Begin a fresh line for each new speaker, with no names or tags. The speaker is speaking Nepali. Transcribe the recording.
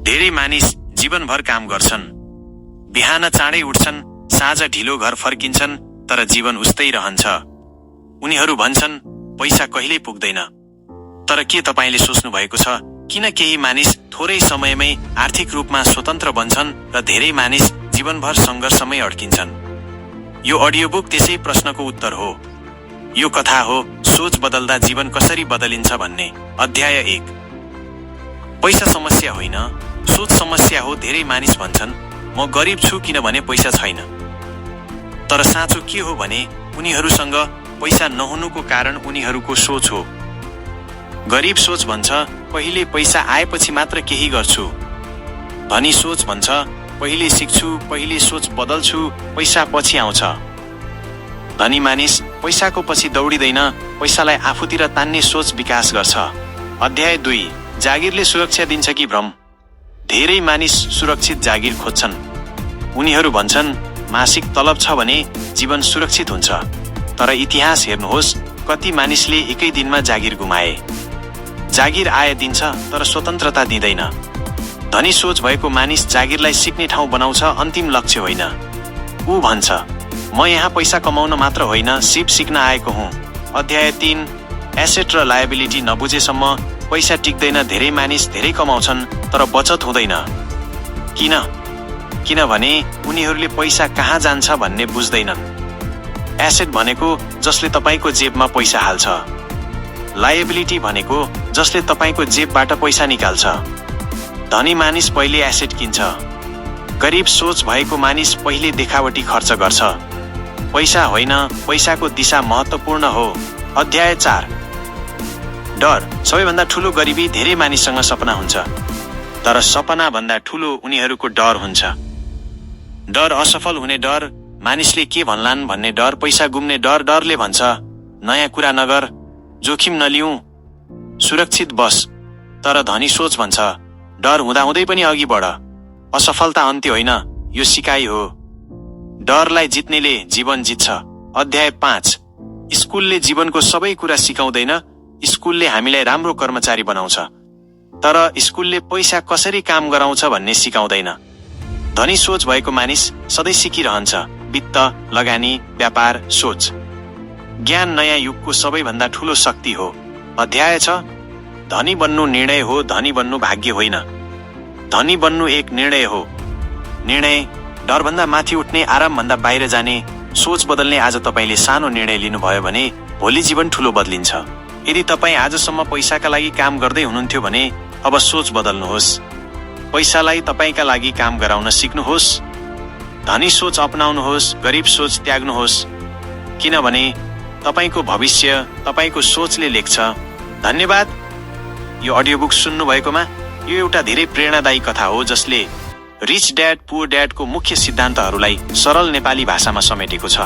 धेरै मानिस जीवनभर काम गर्छन्, बिहान चाँडै उठ्छन्, साँझ ढिलो घर फर्किन्छन्, तर जीवन उस्तै रहन्छ। उनीहरू भन्छन् पैसा कहिल्यै पुग्दैन। तर के तपाईले सोच्नु भएको छ किन केही मानिस थोरै समयमै आर्थिक रूपमा स्वतन्त्र बन्छन् र धेरै मानिस जीवनभर सङ्घर्षमै अड्किन्छन्? यो अडियो बुक त्यसै प्रश्नको उत्तर हो। यो कथा हो सोच बदल्दा जीवन कसरी बदलिन्छ भन्ने। अध्याय 1। पैसा समस्या होइन, सोच समस्या हो। धेरै मानिस भन्छन् म गरिब छु किनभने पैसा छैन। तर साँचो के हो भने उनीहरूसँग पैसा नहुनुको कारण उनीहरूको सोच हो। गरिब सोच भन्छ पहिले पैसा आएपछि मात्र केही गर्छु। धनी सोच भन्छ पहिले सिक्छु, पहिले सोच बदल्छु, पैसा पछि आउँछ। धनी मानिस पैसाको पछि दौडिँदैन, पैसालाई आफूतिर तान्ने सोच विकास गर्छ। अध्याय 2। जागिरले सुरक्षा दिन्छ कि भ्रम? धेरै मानिस सुरक्षित जागिर खोज्छन्। उनीहरू भन्छन् मासिक तलब छ भने जीवन सुरक्षित हुन्छ। तर इतिहास हेर्नुहोस्, कति मानिसले एकै दिनमा जागिर गुमाए। जागिर आय दिन्छ तर स्वतन्त्रता दिँदैन। धनी सोच भएको मानिस जागिरलाई सिक्ने ठाउँ बनाउँछ, अन्तिम लक्ष्य होइन। ऊ भन्छ म यहाँ पैसा कमाउन मात्र होइन, सिप सिक्न आएको हुँ। अध्याय 3। एसेट र लायबिलिटी नबुझेसम्म पैसा टिक्दैन। धेरै मानिस धेरै कमाउँछन् तर बचत हुँदैन। किनभने उनीहरूले पैसा कहाँ जान्छ भन्ने बुझ्दैनन्। एसेट भनेको जसले तपाईको जेबमा पैसा हाल्छ। लायबिलिटी भनेको जसले तपाईको जेबबाट पैसा निकाल्छ। धनी मानिस पहिले एसेट किन्छ। गरिब सोच भएको मानिस पहिले देखावटी खर्च गर्छ। पैसा होइन, पैसाको दिशा महत्त्वपूर्ण हो। अध्याय 4। डर। सबैभन्दा ठूलो गरिबी धेरै मानिससँग सपना हुन्छ, तर सपना भन्दा ठूलो उनीहरूको डर हुन्छ। डर असफल हुने डर, मानिसले के भन्लान् भन्ने डर, पैसा गुम्ने डर। डरले भन्छ नयाँ कुरा नगर, जोखिम नलिऊ, सुरक्षित बस। तर धनी सोच भन्छ डर हुँदाहुँदै पनि अघि बढ। असफलता अन्त्य होइन, यो सिकाइ हो। डरलाई जित्नेले जीवन जित्छ। अध्याय 5। स्कुलले जीवनको सबै कुरा सिकाउँदैन। स्कुलले हामीलाई राम्रो कर्मचारी बनाउँछ, तर स्कुलले पैसा कसरी काम गराउँछ भन्ने सिकाउँदैन। धनी सोच भएको मानिस सधैँ सिकिरहन्छ। वित्त, लगानी, व्यापार, सोच। ज्ञान नयाँ युगको सबैभन्दा ठूलो शक्ति हो। अध्याय 6। धनी बन्नु निर्णय हो, धनी बन्नु भाग्य होइन। धनी बन्नु एक निर्णय हो। निर्णय डरभन्दा माथि उठ्ने, आरामभन्दा बाहिर जाने, सोच बदल्ने। आज तपाईले सानो निर्णय लिनुभयो भने भोलि जीवन ठूलो बदलिन्छ। यदि तपाईँ आजसम्म पैसाका लागि काम गर्दै हुनुहुन्थ्यो भने अब सोच बदल्नुहोस्। पैसालाई तपाईका लागि काम गराउन सिक्नुहोस्। धनी सोच अपनाउनुहोस्, गरिब सोच त्याग्नुहोस्। किनभने तपाईको भविष्य तपाईको सोचले लेख्छ। धन्यवाद यो अडियो बुक सुन्नु भएकोमा। यो एउटा धेरै प्रेरणादायी कथा हो जसले रिच ड्याड पुअर ड्याडको मुख्य सिद्धान्तहरूलाई सरल नेपाली भाषामा समेटेको छ।